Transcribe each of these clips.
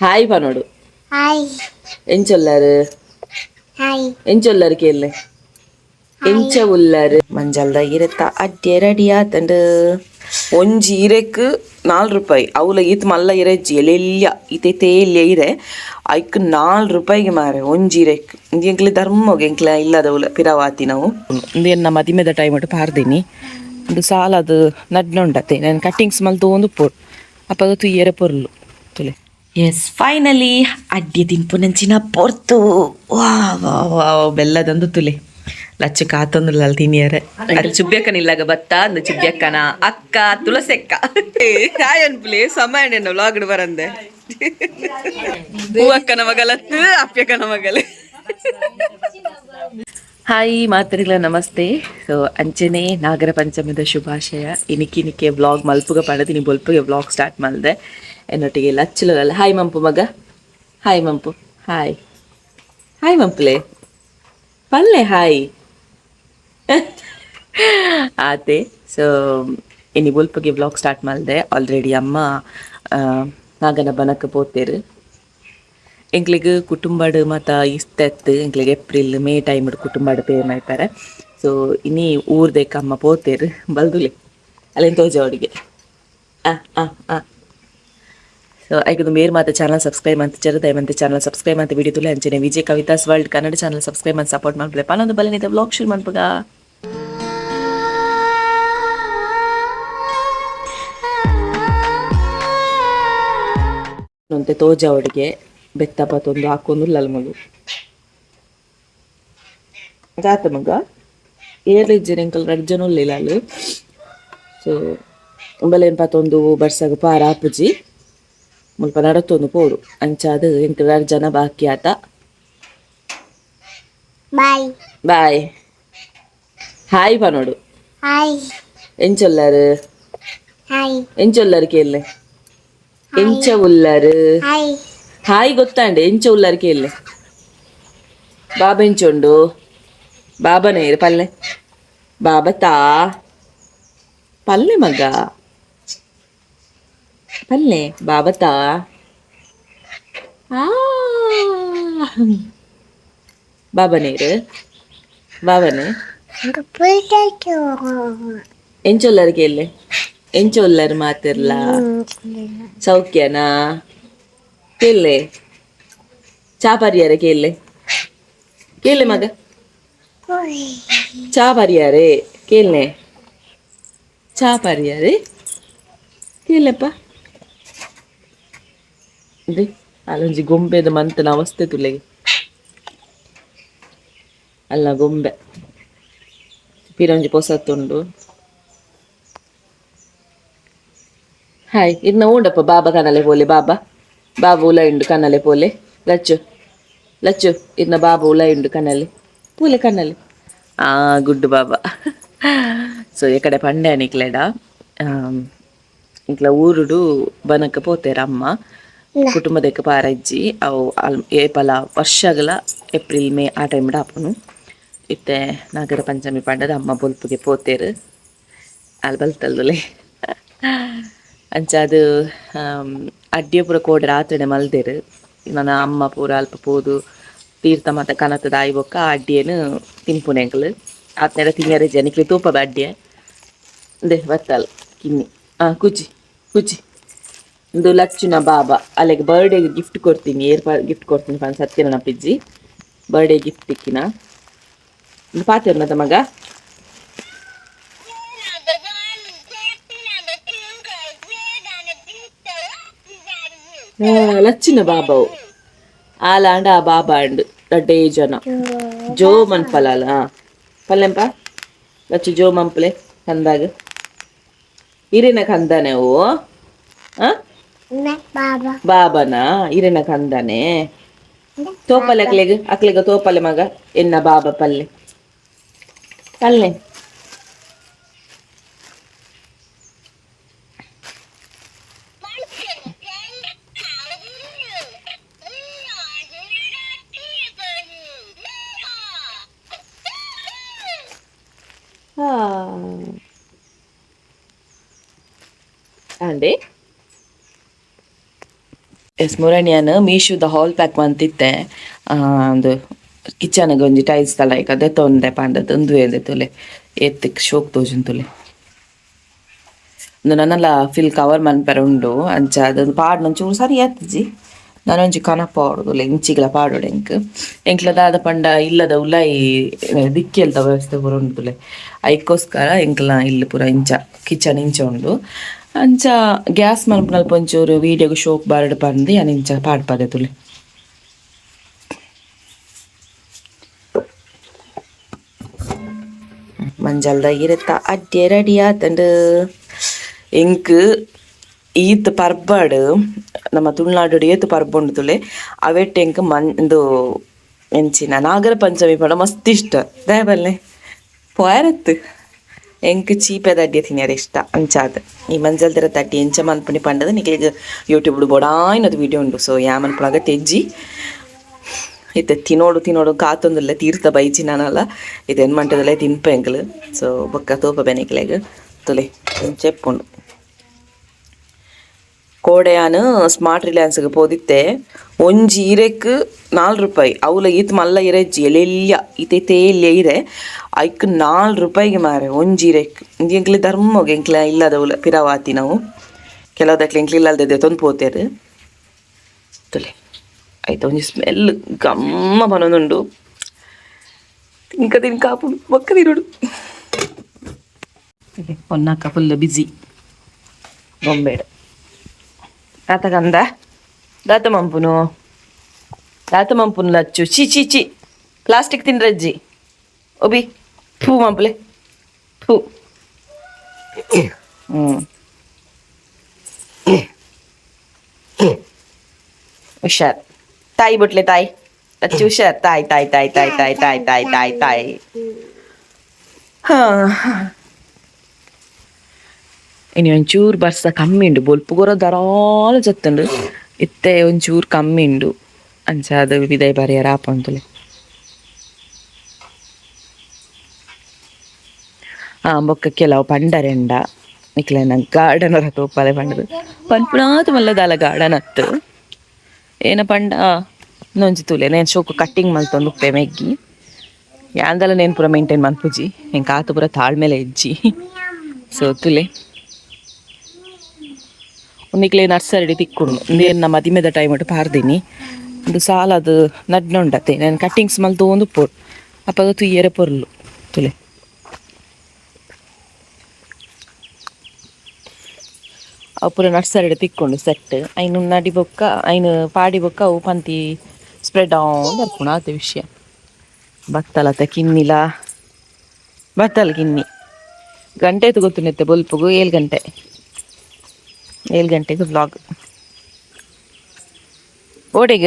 Hi ಪನೋಡು. Hi. ಎಂಚೊಲ್ಲಾರು? Hi. ಎಂಚೊಲ್ಲಾರು ಕೇಳ್ನೆ, ಎಂಚ ಉಲ್ಲಾರು? ಮಂಜಲ್ದ ಇರೆತ್ತ ಅಡ್ಡೆ ರೆಡಿ ಆತಂಡ್. ಒಂಜಿ ಇರೆಕ್ 4 ರೂಪಾಯಿ. ಅವ್ಲ ಈತ್ ಮಲ್ಲ ಇರೆಜ್ಜಿ, ಎಲೆಲ್ಯ ಈತೈತೆ ಎಲ್ಯ ಇರೆ. ಐಕ್ 4 ರೂಪಾಯಿಗೆ ಮಾರೆ ಒಂಜಿ ಇರೆಕ್. ಇಂದು ಎಂಕ್ಲೆ ಧರ್ಮಗ್ ಎಂಕ್ಲೆ ಇಲ್ಲದವುಲ ಪಿರವಾತಿ ನಾವು. ಇಂದು ಎನ್ನ ಮದಿಮೆದ ಟೈಮ್ ಪಾರ್ದಿನಿ. ಇಂದು ಸಾಲದು ನಡ್ನೊಂಡತೆ ನಾನು ಕಟ್ಟಿಂಗ್ಸ್ ಮಲ್ತು ಒಂದು ಪೋಡು ಅಪಗ ತುಯ್ಯರೆ ಪೊರ್ಲು ತುಲೆ. ಎಸ್, ಫೈನಲಿ ಅಡ್ಡಿ ತಿನ್ಪುನಂಚಿನ ಪೊರ್ತು. ವಾ ವಾ ವಾ, ಬೆಲ್ಲದಂದು ತುಲೆ. ಲಚ್ಚು ಕಾತೊಂದುಲ್ಲ ತಿನಿಯರೆ. ಅದು ಚುಬ್ಬಿಯಕ್ಕನ ಇಲ್ಲಾಗ ಬತ್ತ ಅಂದು ಚುಬ್ಬಿಯಕ್ಕನ ಅಕ್ಕ ತುಳಸೆಕ್ಕ. ಹಾಯ್ ಅನ್ಪುಲೆ ಸಮಯ ವ್ಲಾಗ್ ಬರಂದೆ. ಹೂವಕ್ಕನ ಮಗಲತ್ತು ಅಪ್ಪ್ಯಕ್ಕನ ಮಗಲೆ. ಹಾಯ್ ಮಾತರಿಗಳ, ನಮಸ್ತೆ. ಸೊ ಅಂಚನೆ ನಾಗರ ಪಂಚಮಿದ ಶುಭಾಶಯ. ಇನಿಕಿ ಇನಿಕೆ ವ್ಲಾಗ್ ಮಲ್ಪುಗ ಪಡದಿನಿ, ಬೊಲ್ಪುಗೆ ವ್ಲಾಗ್ ಸ್ಟಾರ್ಟ್ ಮಾಡಿದೆ. ಎನ್ನೊಟ್ಟಿಗೆ ಲಚ್ಚುಲಲ್ಲ. ಹಾಯ್ ಮಂಪು ಮಗ, ಹಾಯ್ ಮಂಪು, ಹಾಯ್ ಹಾಯ್ ಮಂಪುಲೆ ಪಲ್ಲೆ ಹಾಯ್ ಆತೆ. ಸೊ ಇನಿ ಬೊಲ್ಪುಗೆ ವ್ಲಾಗ್ ಸ್ಟಾರ್ಟ್ ಮಾಡಿದೆ. ಆಲ್ರೆಡಿ ಅಮ್ಮ ನಾಗನ ಬನಕ್ಕೆ ಪೋತೇರು. ಎಂಕ್ಲೆಗ್ ಕುಟುಂಬಡ್ ಮಾತ ಇಸ್ತೆತ್ತು. ಎಂಕ್ಲೆಗ್ ಏಪ್ರಿಲ್ ಮೇ ಟೈಮ್ ಕುಟುಂಬಡ್ ಪೇರ್ ಮೈಪರೆ. ಸೊ ಇನಿ ಊರ್ದೆಕ್ ಅಮ್ಮ ಪೋತೇರು. ಬಲ್ದುಲೆ ಅಲ್ಲೇನು ತೋಜ ಅವಡಿಗೆ. ಆ ಆ ಆ ಸೊ ಐಕದು ಮೇರ್ ಮಾತ ಚಾನಲ್ ಸಬ್ಸ್ಕ್ರೈಬ್ ಅಂತ ಚರ ದಯಮಂತೆ ಚಾನಲ್ ಸಬ್ಸ್ಕ್ರೈಬ್ ಅಂತ ವಿಡಿಯೋ ತುಲೆ. ಅಂಚನೆ Vijay Kavitha's world Kannada channel subscribe ಅಂತ ಸಪೋರ್ಟ್ ಮಾಡ್ಬಿಲೆ. ಪನ್ನೊಂದು ಬಲನಿದೆ ವ್ಲಾಗ್ ಶುರು ಮನ್ಪುಗ. ಒಂತೆ ತೋಜ ಅವಡಿಗೆ ಬೆತ್ತ ಪತ್ತೊಂದು ಹಾಕೊಂಡು ಲಲ್ಮಲು ದಾತ ಮಗ ಏರ್ಲಿಜ್ಜೆ ಎಂಕಲ್ ರಡ್ಡ್ ಜನ ಉಲ್ಲೆಲ್ ಅಲ್ಲು. ಸೊ ಉಂಬಲೇನ್ ಪತ್ತೊಂದು ಬರ್ಸಗ್ ಪಾರ ಆಪುಜಿ, ಮುಲ್ಪ ನಡತೊಂದು ಪೋಡು. ಅಂಚಾದ್ ಎಂಕ್ ರಡ್ಡ್ ಜನ ಬಾಕಿ ಆತ. ಬಾಯ್. ಬಾಯ್. ಹಾಯ್ ಪನೋಡು. ಹಾಯ್. ಎಂಚೊಲ್ಲಾರು? ಹಾಯ್. ಎಂಚೊಲ್ಲಾರು ಕೇಳ್ನೆ, ಎಂಚ ಉಲ್ಲಾರು? ಹಾಯ್. ಹಾಯ್ ಗೊತ್ತಾಂಡೆ, ಎಂಚ ಉಲ್ಲಾರು ಕೇಳ್ನೆ. ಬಾಬಾ ಎಂಚುಂಡು? ಬಾಬನೇ ಪಲ್ಲೆ ಬಾಬಾ ತಾ ಪಲ್ಲೆ ಮಗ ಪಲ್ಲೆ ಬಾಬಾ ತಾ. ಆ ಬಾಬನೇರು ಬಾಬನೇ. ಎಂಚೊಲ್ಲಾರು ಕೇಳ್ನೆ, ಎಂಚ ಉಲ್ಲಾರು ಮಾತಿರ್ಲ? ಸೌಖ್ಯನಾ ಕೇಳ್ಲೆ. ಚಾ ಪರಿಯಾರೆ ಕೇಳ್ಲೆ, ಕೇಳ್ಲೆ ಮಗ, ಚಾ ಪರಿಯಾರೆ ಕೇಳ್ನೆ, ಚಾ ಪರಿಯಾರೆ ಕೇಳಪ್ಪ. ಇದೆ ಅಲ್ಲೊಂಜಿ ಗೊಂಬೆದ ಮಂತನ ಅವಸ್ಥೆ ತುಲೆಗೆ ಅಲ್ಲ ಗೊಂಬೆ ಪಿರೊಂಜಿ ಪೊಸತ್ತುಂಡು. ಹಾಯ್ ಇರ್ನ ಉಂಡಪ್ಪ. ಬಾಬಾ ಕನಲೆ ಪೋಲೆ, ಬಾಬಾ ಬಾಬಾ ಉಲ ಉಂಡು ಕನಲೆ ಪೋಲೆ. ಲಚ್ಚು ಲಚ್ಚು ಇರ್ನ ಬಾಬಾ ಉಲ ಉಂಡು ಕನಲೆ ಪೋಲೆ ಕನಲೆ. ಆ ಗುಡ್ಡು ಬಾಬಾ. ಸೊ ಈ ಕಡೆ ಪಂಡೆ ನಿಕ್ಲೆಡ ಇಂಕ್ಲ ಊರುಡು ಬನಕ ಪೋತೇರ ಅಮ್ಮ ಕುಟುಂಬದಕ್ಕೆ ಪಾರಜ್ಜಿ. ಅವು ಅಲ್ ಏಪಲ ವರ್ಷಗಳ ಏಪ್ರಿಲ್ ಮೇ ಆ ಟೈಮ್ ಆಪುನು. ಇತ್ತೆ ನಾಗರ ಪಂಚಮಿ ಪಂಡದ ಅಮ್ಮ ಬೊಲ್ಪುಗೆ ಪೋತೇರು. ಅಲ್ಲಿ ಬಲ್ತಲ್ದುಲೆ. ಅಂಚ ಅದು ಅಡ್ಡಿಯ ಪೂರ ಕೋಡೆ ರಾತ್ರಿಡೆ ಮಲ್ದೆರು. ನನ್ನ ಅಮ್ಮ ಪೂರ ಅಲ್ಪ ಪೋದು ತೀರ್ಥ ಮಾತ ಕನತದ ಆಯಿ ಬೊಕ್ಕ ಅಡ್ಡಿಯನ್ನು ತಿನ್ಪುನೆ ಎಂಕಲು. ಆತ್ನೆಡ ತಿನ್ಯರೆ ಜನಿಕ್ಲಿ ತೂಪದ ಅಡ್ಡಿಯ they ಬತ್ತಲ್ ಕಿನ್ನಿ. ಆ ಕುಚಿ ಕುಚಿ. ಇಂದು ಲಚ್ಚುನ ಬಾಬಾ. ಅಲ್ಲಿಗೆ ಬರ್ಡೇಗೆ ಗಿಫ್ಟ್ ಕೊಡ್ತೀನಿ, ಏರ್ ಗಿಫ್ಟ್ ಕೊಡ್ತೀನಿ ಪನ್ ಸತ್ಯನ ಪಿಜ್ಜಿ. ಬರ್ಡೇ ಗಿಫ್ಟ್ ತಿಕ್ಕಿನ ಇಂದು ಪಾತಿರ್ನದ ಮಗ. ಲಚ್ಚಿನ ಬಾಬಾವು ಆಲಾಂಡ ಆ ಬಾಬಾ ಅಂಡ್ ರಡ್ಡೇ ಜನ ಜೋ ಮನ್ಪಲಾಲ ಪಲ್ಲೆಂಪ ಲಚ್ಚು ಜೋ ಮಂಪಲೆ ಕಂದಾಗ ಇರಿನ ಕಂದಾನೆ ಅವು. ಬಾಬಾ. ಬಾಬನಾ ಇರಿನ ಕಂದಾನೆ ತೋಪಲೆ ಅಕ್ಲೆಗ್ ಅಕ್ಲೆಗ ತೋಪಲೆ ಮಗ ಎನ್ನ ಬಾಬಾ ಪಲ್ಲೆ ಪಲ್ಲೆ. ಅಂಡೆ. S ಮುರಣಿಯನ್ ಮೀಶೋದ ಹಾಲ್ ಪ್ಯಾಕ್ ಮಂತಿತ್ತೆ ಒಂದು ಕಿಚನ್ಗೆ ಒಂಜಿ ಟೈಲ್ಸ್ ತಲೈಕ್ ಅದೇ ತೊಂದೆ ಪಂಡದು ಉಂದುವೆ ತುಲೆ ಏತ್ ಶೋಕ್ ತೋಜುಂಡು ತುಲೆ ಉಂದು ನನಲ ಫಿಲ್ ಕವರ್ ಮನ್ಪೆರೆ ಉಂಡು ಅಂಚ ಅದೊಂದು ಪಾಡ್ನ ಒಂಚೂರು ಸರಿ ಆತಿಜಿ ನಾನೊಂಜಿ ಕನ ಪಾಡೋದು ಇಂಚಿಗ್ಲ ಪಾಡೋಡು ಎಂಕ್ ಎಂಕ್ಲ ದಾದ ಪಂಡ ಇಲ್ಲದ ಉಲಾಯಿ ದಿಕ್ಕೆಲ್ದ ವ್ಯವಸ್ಥೆ ಪೂರ ಉಂಡು ತುಲೆ ಐಕ್ಕೋಸ್ಕರ ಎಂಕ್ಲ ಇಲ್ಲು ಪೂರ ಇಂಚ ಕಿಚನ್ ಇಂಚ ಉಂಡು ಅಂಚ ಗ್ಯಾಸ್ ಮನ್ಪುನಲ್ಪ ಒಂಚೂರು ವೀಡಿಯೋಗ್ ಶೋಕ್ ಬಾರಡ್ ಪಂದ್ ಯಾನ್ ಇಂಚ ಪಾಡ್ಪದೆ ತುಲೆ. ಮಂಜಲ್ದ ಇರೆತ್ತ ಅಡ್ಡೆ ರೆಡಿ ಆತಂಡು. ಎಂಕ್ ಈತ್ ಪರ್ಬಡ್ ನಮ್ಮ ತುಳುನಾಡು ಏತ್ ಪರ್ಬ ಉಂಡು ತುಲೆ ಅವೆಟ್ ಎಂಕ್ ಮನ್ ಇಂದು ಎಂಚಿನ ನಾಗರ ಪಂಚಮಿ ಪಂಡ ಮಸ್ತ್ ಇಷ್ಟ ದಾಯೆ ಬಲ್ಲೆ ಪೋಯರತ್ ಎಂಕ್ ಚೀಪೆದ ಅಡ್ಡೆ ತಿನ್ಯರೆ ಇಷ್ಟ ಅಂಚಾದ್ ಈ ಮಂಜಲ್ದರ ತಡ್ಡಿ ಎಂಚ ಮನ್ಪುನಿ ಪಂಡದ ನಿಕ್ಲೆಗ್ ಯೂಟ್ಯೂಬ್ ಬೋಡಾಯಿನದು ವೀಡಿಯೋ ಉಂಡು. ಸೊ ಯಾ ಮನ್ಪುನಗ ತೆಜ್ಜಿ ಇತ್ತೆ ತಿನೋಡು ತಿನೋಡು ಕಾತೊಂದುಲ್ಲೆ ತೀರ್ಥ ಬೈಜಿ ನಾನಲ್ಲ ಇತ್ತೆ ಏನ್ ಮಂಟದಲ್ಲೇ ತಿನ್ಪ ಎಂಕ್ಲು. ಸೊ ಬೊಕ್ಕ ತೋಪ ಬೆನಿಕ್ಲೆಗ್ ತುಲೆ ಇಂಚ ಕೋಡೆಯಾನ್ ಸ್ಮಾರ್ಟ್ ರಿಲಯನ್ಸ್ಗೆ ಪೋದಿತ್ತೆ ಒಂಜಿ ಇರೆಕ್ 4 ರೂಪಾಯಿ ಅವುಲ ಈತ್ ಮಲ್ಲ ಇರೆಜ್ಜಿ ಎಲೆಲ್ಯ ಈತೈತೆ ಎಲ್ಯ ಇರೆ ಐಕ್ 4 ರೂಪಾಯಿಗೆ ಮಾರೆ ಒಂಜಿ ಇರೆಕ್. ಇಂದು ಎಂಕ್ಲೆ ಧರ್ಮಗ್ ಎಂಕ್ಲೆ ಇಲ್ಲದವುಲ ಪಿರವಾತಿ ನಾವು ಕೆಲವುದಕ್ಲೆ ಎಂಕ್ಲೆ ಇಲ್ಲಲ್ದೆ ತೊಂದು ಪೋತೇರು ತುಲೆ. ಆಯ್ತು ಒಂಜಿ ಸ್ಮೆಲ್ ಗಮ್ಮ ಪನೊಂದುಂಡು ತಿನ್ಕ ತಿನ್ಕ ಆಪುಂಡು ಬೊಕ್ಕ ತಿನೊಡು. ಪೊನ್ನಕ್ಕ ಫುಲ್ ಬಿಸಿ ಗೊಂಬೆಡ್ ದಾತ ಕಂದ ದಾತ ಮಂಪುನು ದಾತ ಮಂಪುನು ಲಚ್ಚು ಚಿ ಚಿ ಚಿ ಪ್ಲಾಸ್ಟಿಕ್ ತಿನ್ರಜ್ಜಿ ಒಬಿ ಫೂ ಮಂಪುಲೆ ಫೂ. ಹುಷಾರ್ ತಾಯಿ ಬುಟ್ಲೆ ತಾಯಿ ಲಚ್ಚು ಹುಷಾರ್ ತಾಯಿ ತಾಯಿ ತಾಯಿ ತಾಯಿ ತಾಯಿ ತಾಯಿ ತಾಯಿ ತಾಯಿ ತಾಯಿ. ಹಾ ಇನಿ ಒಂಚೂರು ಬರ್ಸ ಕಮ್ಮಿ ಉಂಡು ಬೊಲ್ಪುಗೊರ ಧಾರಾಳ ಜತ್ತುಂಡು ಇತ್ತೆ ಒಂಚೂರು ಕಮ್ಮಿ ಉಂಡು ಅಂಚ ಅದು ಬಿದೈ ಬರ್ಯರ ಆಪುಂಡು. ಬೊಕ್ಕ ಕೆಲವು ಪಂಡರೆಂಡ ನಿಕ್ಲೆನ ಗಾರ್ಡನ್ ಹೊರ ತೋಪಾಲೆ ಪಂಡದು ಪನ್ಪುನಾತ್ ಮಲ್ಲ ದಾಲ ಗಾರ್ಡನ್ ಅತ್ತು ಏನ ಪಂಡ ಇನ್ನೊಂಜಿ ತೂಲೆ ನೇನ್ ಶೋಕು ಕಟ್ಟಿಂಗ್ ಮಲ್ತೊಂದು ಉಪ್ಪೆ ಮೆಗ್ಗಿ ಯಾಂದಲ ನೇನ್ ಪೂರ ಮೇಂಟೈನ್ ಮನ್ಪುಜಿ ಎಂಕ್ ಆತು ಪೂರ ತಾಳ್ಮೆಲೆ ಇಜ್ಜಿ. ಸೊ ತುಲೆ ನಿಕ್ಲೆ ನರ್ಸರಿ ತಿಕ್ಕುಂಡು ಉಂದು ಮದಿಮೆದ ಟೈಮ್ ಒಟ್ಟು ಪಾರ್ದಿನಿ ಉಂದು ಸಾಲದು ನಡ್ನೊಂಡತೆ ನಾನು ಕಟ್ಟಿಂಗ್ಸ್ ಮಲ್ತೊಂದು ಉಪ್ಪೊಡು ಅಪಗ ತುಯ್ಯರೆ ಪೊರ್ಲು ತುಲೆ. ಅವು ಪೂರ ನರ್ಸರಿಡ್ ತಿಕ್ಕುಂಡು ಸೆಟ್ ಐನು ನಡಿ ಬೊಕ್ಕ ಐನು ಪಾಡಿ ಬೊಕ್ಕ ಅವು ಪಂತಿ ಸ್ಪ್ರೆಡ್ ಆವೊಂದು ಬರ್ಪುಂಡು ಆತೆ ವಿಷಯ. ಬತ್ತಲತ ಕಿನ್ನಿಲ ಬತ್ತಲ ಕಿನ್ನಿ ಗಂಟೆ ಗೊತ್ತುಂಡಿತ್ತೆ ಬೊಲ್ಪುಗು 7 ಗಂಟೆ 7 ಗಂಟೆಗೆ ವ್ಲಾಗ್ ಓಡೆಗ್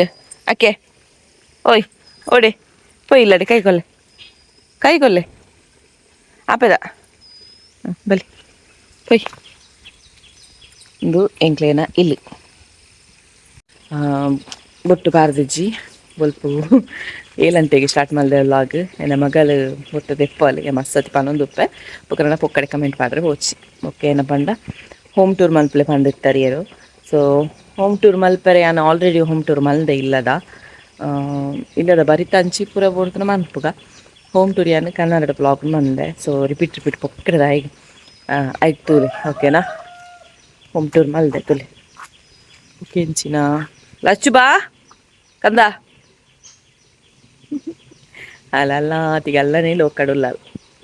ಅಕ್ಕೆ ಓಯ್ ಓಡೆ ಪೋಯ್ ಇಲ್ಲಡೆ ಕೈ ಕೊಲ್ಲೆ ಕೈ ಕೊಲ್ಲೆ ಆಪೆದ ಬಲಿ ಪೋಯ್. ಇಂದು ಎಂಕ್ಲೇನ ಇಲ್ಲಿ ಬೊಟ್ಟು ಪಾರ್ದಿಜ್ಜಿ ಬೊಲ್ಪು 7 ಗಂಟೆಗೆ ಸ್ಟಾರ್ಟ್ ಮಲ್ದೆ ವ್ಲಾಗ್. ಎನ್ನ ಮಗಲು ಬೊಟ್ಟು ದೆಪ್ಪಲು ಮಸ್ತ್ ಪನೊಂದು ಉಪ್ಪೆ ಬೊಕ್ಕ ಪೊಕ್ಕಡೆ ಕಮೆಂಟ್ ಪಾಡ್ರೆ ಹೋಚಿ ಓಕೆ. ಏನ ಪಂಡ ಹೋಮ್ ಟೂರ್ ಮಲ್ಪಲೆ ಪಂಡಿತ್ತರಿಯರು. So home tour ಮಲ್ಪರೆ ಯಾನ್ already home tour ಮಲ್ದೆ ಇಲ್ಲದ ಇಲ್ಲದ ಬರಿತ ಅಂಚಿ ಪೂರ ಬೋಡ್ತನ ಮನ್ಪುಗ ಹೋಮ್ ಟೂರ್ ಯಾನ್ ಕನ್ನಡ ಬ್ಲಾಗ್ ಮಂದೆ. So repeat repeat ಪೊಕ್ಕಡೆದ ಐಕ್ ತೂಲೆ ಓಕೆನಾ ಹೋಮ್ ಟೂರ್ ಮಲ್ದೆ ತುಲೆ ಓಕೆ. ಎಂಚಿನ ಲಚ್ಚು ಬಾ ಕಂದ ಅಲ್ಲ ಅಲ್ಲನೇ ಲೋಕಡುಲ್ಲ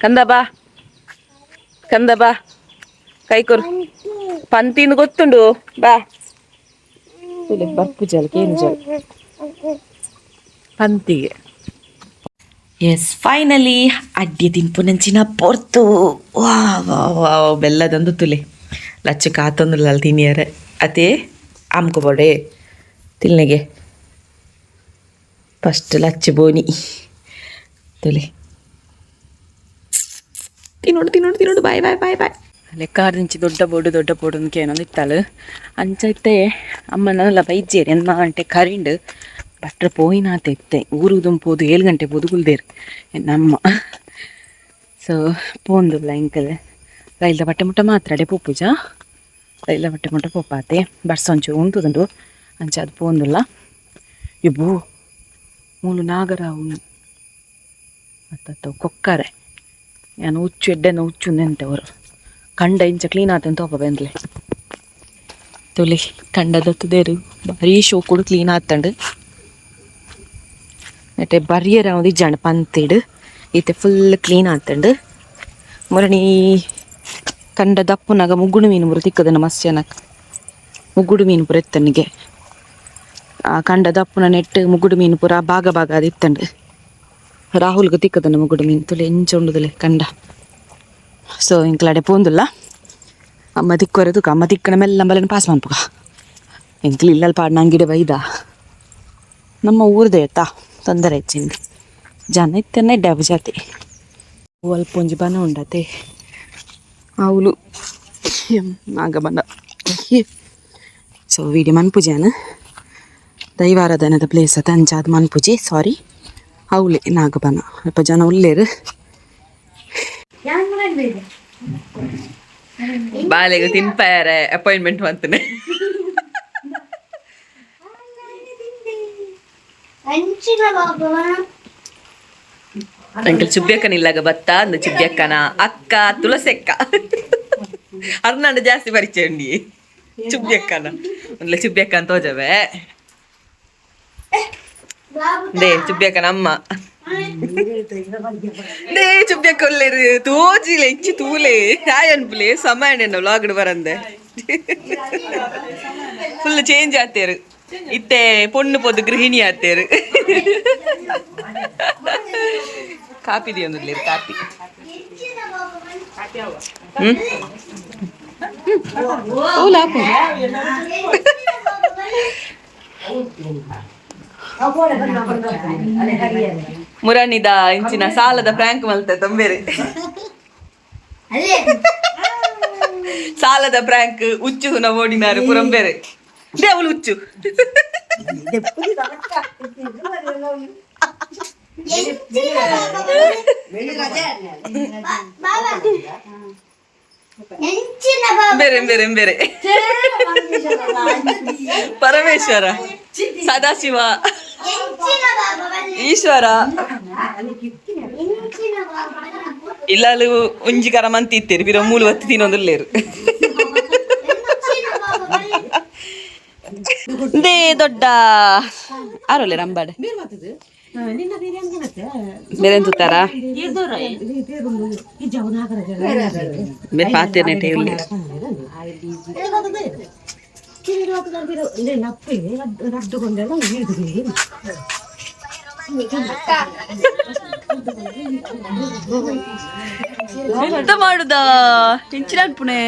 ಕಂದ ಬಾ ಕಂದ ಬಾ ಕೈ ಕೊರು ಪಂತಿಂದು ಗೊತ್ತುಂಡು ಬಾ ತುಲೆ ಬರ್ಪು ಜಲಕ್ಕೆ ಏನು ಜಲ ಪಂತಿಗೆ. ಎಸ್ ಫೈನಲಿ ಅಡ್ಡಿ ತಿನ್ಪುನಂಚಿನ ಪೊರ್ತು ವಾ ವಾ ವಾ ಬೆಲ್ಲದೊಂದು ತುಲೆ ಲಚ್ಚು ಕಾತೊಂದುಲ್ಲ ತಿನಿಯರೆ ಅದೇ ಆಮ್ಕೊಬೋಡೆ ತಿನ್ನೆಗೆ ಫಸ್ಟ್ ಲಚ್ಚು ಬೋನಿ ತುಲೆ ತಿನ್ನೋಡು ತಿನ್ನೋಡು ತಿನ್ನೋಡು ಬಾಯ್ ಬಾಯ್ ಬಾಯ್ ಬಾಯ್. ಲೆಕ್ಕಾರ್ದಿಂಚಿ ದೊಡ್ಡ ಬೋಡು ದೊಡ್ಡ ಬೋಡು ಏನೊಂದು ಇತ್ತಲು ಅಂಚ ಇತ್ತೆ ಅಮ್ಮ ನಲ್ಲ ಬೈಜೇರಿ ಎನ್ನ ಗಂಟೆ ಕರಿಂಡು ಭಟ್ರ ಪೋಯಿನಾತ ಇತ್ತೆ ಊರು ಪೋದು 7 ಗಂಟೆ ಪೋದು ಕುಲ್ದೇರು ನಮ್ಮ. ಸೊ ಪೋಂದುಲ್ಲ ಎಂಕಲ್ ರೈಲ್ದ ಬಟ್ಟೆ ಮುಟ್ಟ ಮಾತ್ರ ಅಡೆ ಪೋಪುಜ ರೈಲ್ದ ಬಟ್ಟೆ ಮುಟ್ಟ ಪೋಪಾತೆ ಬರ್ಸ ಒಂಚೂರು ಉಂತುದುಂಡು. ಅಂಚ ಅದು ಪೋಂದುಲ್ಲ. ಇಬ್ಬು ಮೂಲು ನಾಗರಾವು ಅತ್ತ ಕೊಕ್ಕರೆ ಯಾನು ಹುಚ್ಚು ಎಡ್ಡೆನ ಹುಚ್ಚು ನೆಂತೆವರು ಕಂಡ ಇಂಚ ಕ್ಲೀನ್ ಆತಂತ ತೋಪ ಬೆಂದ್ಲೆ ತುಲಿ ಕಂಡದತ್ತದೇರು ಭಾರೀ ಶೋಕುಡು ಕ್ಲೀನ್ ಆತಂಡು. ನೆಟೆ ಬರ್ಯರ ಇಜ್ಜಾಂಡ್ ಪಂತಿಡ್ ಇತ್ತೆ ಫುಲ್ ಕ್ಲೀನ್ ಆತಂಡು. ಮುರಣಿ ಕಂಡ ದಪ್ಪುನಗ ಮುಗ್ಗುಡು ಮೀನು ಪೂರ ತಿಕ್ಕದನ ಮಸ್ಯನಕ್ ಮುಗ್ಗುಡು ಮೀನು ಪೂರ ಎತ್ತನಿಗೆ ಆ ಕಂಡ ದಪ್ಪುನ ನೆಟ್ಟು ಮುಗ್ಗುಡು ಮೀನು ಪೂರ ಭಾಗ ಭಾಗ ಅದು ಇತ್ತಂಡು. ರಾಹುಲ್ಗೆ ತಿಕ್ಕದನ ಮುಗ್ಗುಡು ಮೀನು ತುಲೆ ಎಂಚ ಉಂಡುದಲೆ ಕಂಡ. ಸೊ ಇಂಕ್ಲಾಡೆ ಪೋಂದುಲ್ಲ ಅಮ್ಮ ತಿಕ್ಕೊರೆದು ಅಮ್ಮ ತಿಕ್ಕಣ ಮೆಲ್ಲ ಬಲನ ಪಾಸ್ ಮನ್ಪುಗ ಎಂಕ್ಲು ಇಲ್ಲಲ್ ಪಾಡ್ ನಂಗಿಡೆ ಬೈದ ನಮ್ಮ ಊರ್ದೆ ಆಯ್ತಾ ತೊಂದರೆ ಹೆಚ್ಚಿಂದ ಜನ ಇತ್ತನ್ನ ಎಡ್ಡೆ ಜಾತಿ ಅಲ್ಪ ಒಂಜಿ ಬನ ಉಂಡತೆ ಅವಳು ನಾಗ ಬನ. ಸೊ ವಿಡಿಯೋ ಮನ್ಪುಜಾನ ದೈವಾರಾಧನದ ಪ್ಲೇಸ್ ಅತ ಅಂಚಾದ್ ಮನ್ಪುಜಿ ಸಾರಿ. ಅವಳೆ ನಾಗಬನ ಅಲ್ಪ ಜನ ಉಲ್ಲೇರು. ಬಾಲೆಗೆ ತಿನ್ಪಾರೆ ಅಪಾಯಿಂಟ್ಮೆಂಟ್ ಮಂತನೆ. ಅಂಚಿನ ಬಾಬಾ. ಅಂಕಲ್ ಚುಬ್ಬಿಯಕ್ಕನ ಇಲ್ಲಾಗ ಬತ್ತ ಅಂದ ಚುಬ್ಬಿಯಕ್ಕನ ಅಕ್ಕ ತುಳಸೆಕ್ಕ ಅರ್ನಾಂಡ ಜಾಸ್ತಿ ಪರಿಚಯ ಉಂಡಿ ಚುಬ್ಬಿಯಕ್ಕನ ಒಂದ್ಲೆ ಚುಬ್ಬಿಯಕ್ಕ ಅಂತ ತೋಜವೆ. They ಚುಬ್ಬಿಯಕ್ಕನ ಅಮ್ಮ they ಚುಬ್ಬಿಯಕ್ಕ ಒಲ್ಲೇರು ತೋಜಿಲೆ ಇಂಚಿ ತೂಲೆ ಹಾಯ್ ಅನ್ಪುಲೆ ಸಮಯ ವ್ಲಾಗ್ಡ್ ಬರಂದೆ ಫುಲ್ ಚೇಂಜ್ ಆತೇರು ಇತ್ತೆ ಪೊಣ್ಣು ಪೊದ್ದು ಗೃಹಿಣಿ ಆತೇರು. ಕಾಪಿ ದಿಯೊಂದುಲ್ಲೇರು ಕಾಪಿ. ಹ್ಮ್ ಹೌಲಾಪು. ಮುರಣಿದ ಇಂಚಿನ ಸಾಲದ ಪ್ರಾಂಕ್ ಮಲ್ತೆ ತಂಬೇರೆ ಸಾಲದ ಪ್ರಾಂಕ್ ಉಚ್ಚು ಹುನ ಓಡಿನಾರು ಪುರಂಬೇರೆ they ಅವಳು ಹುಚ್ಚು. ಬೇರೆ ಬೇರೆ ಬೇರೆ ಪರಮೇಶ್ವರ ಸದಾಶಿವ ಈಶ್ವರ ಇಲ್ಲಲು ಒಂಜಿ ಕರ ಮಂತಿ ಇತ್ತೇರು ಬಿರ ಮೂಲು ಒತ್ತಿ ತಿನ್ನೊಂದುಲ್ಲೇರು. They ದೊಡ್ಡ ಆರೋಲೆ ರಂಬಾಡೆ ಬೇರೆ ತೂತಾರ ಬೇರೆ ಪಾತೇನೆ ಉಲ್ಲೇರು. ಎಂತ ಮಾಡುದಾ ಇಂಚಿನ ಅನ್ಪುಣೆ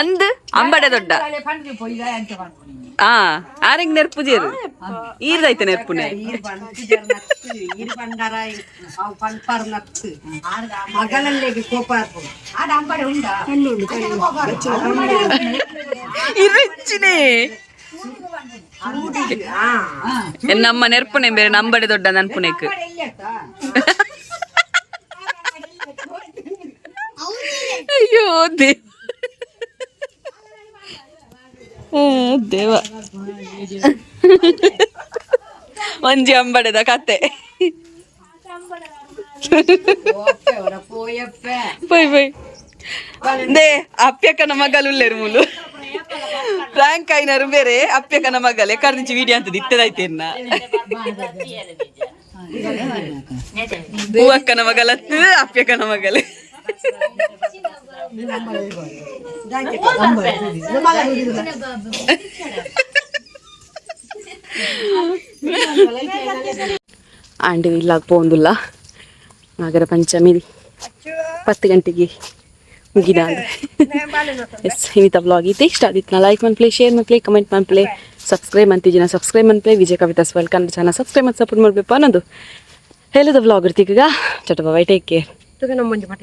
ಅಂದ್ ಅಂಬಡೆ ದೊಡ್ಡ ಆ ಆರೆಂಗ್ ನೆರ್ಪುಜೇರು ಈರ್ದೈತೆ ನೆರ್ಪುನೆ. ಇರ್ಚಿನೇ ನಮ್ಮ ನೆರ್ಪುನೆ ಬೇರೆ ನಂಬಡೆ ದೊಡ್ಡ ನನ್ಪುನೆಕ್. ಅಯ್ಯೋ ದೇವ ದೇವ ಒಂಜಿ ಅಂಬಡೆದ ಕತೆ ಪೋಯ್ ಪೋಯ್ they ಅಪ್ಯಕ್ಕನ ಮಗಲು ಉಲ್ಲೇರು ಮೂಲು ಪ್ರಾಂಕ್ ಐನರು ಬೇರೆ ಅಪ್ಯಕ್ಕನ ಮಗಲ್ ಎಕ್ಕರ್ದಿಂಚಿ ವಿಡಿಯೋ ಅಂತದ ಇತ್ತದಾಯ್ತೇನ ಹೂವಕ್ಕನ ಮಗಲತ್ತು ಅಪ್ಯಕ್ಕನ ಮಗಲ್. ಆಂಡ್ ಇಲ್ಲಾಗ ಪೋಂದುಲ್ಲ ನಾಗರ ಪಂಚಮಿ 10 ಗಂಟೆಗೆ ಮುಗಿದ. ಎಸ್ ಇನ್ನಿತ ವ್ಲಾಗ್ ಇತ್ತೆ ಇಷ್ಟ ಆದಿತ್ತು ಲೈಕ್ ಮನ್ಪ್ಲೆ ಶೇರ್ ಮನ್ಪ್ಲೆ ಕಮೆಂಟ್ ಮನ್ಪ್ಲೆ ಸಬ್ಸ್ಕ್ರೈಬ್ ಅಂತಿಜಿನ ಸಬ್ಸ್ಕ್ರೈಬ್ ಮನ್ಪ್ಲೆ Vijaya Kavitha's world Kannada channel subscribe ಮತ್ತು ಸಪೋರ್ಟ್ ಮಾಡಬೇಕು ಅನ್ನೋದು ಹೇಳದ ವ್ಲಾಗ್ ಇರ್ತೀಗ. ಚಟ bye, take care. ನಮ್ಮ ಮಂಜು ಪಟ.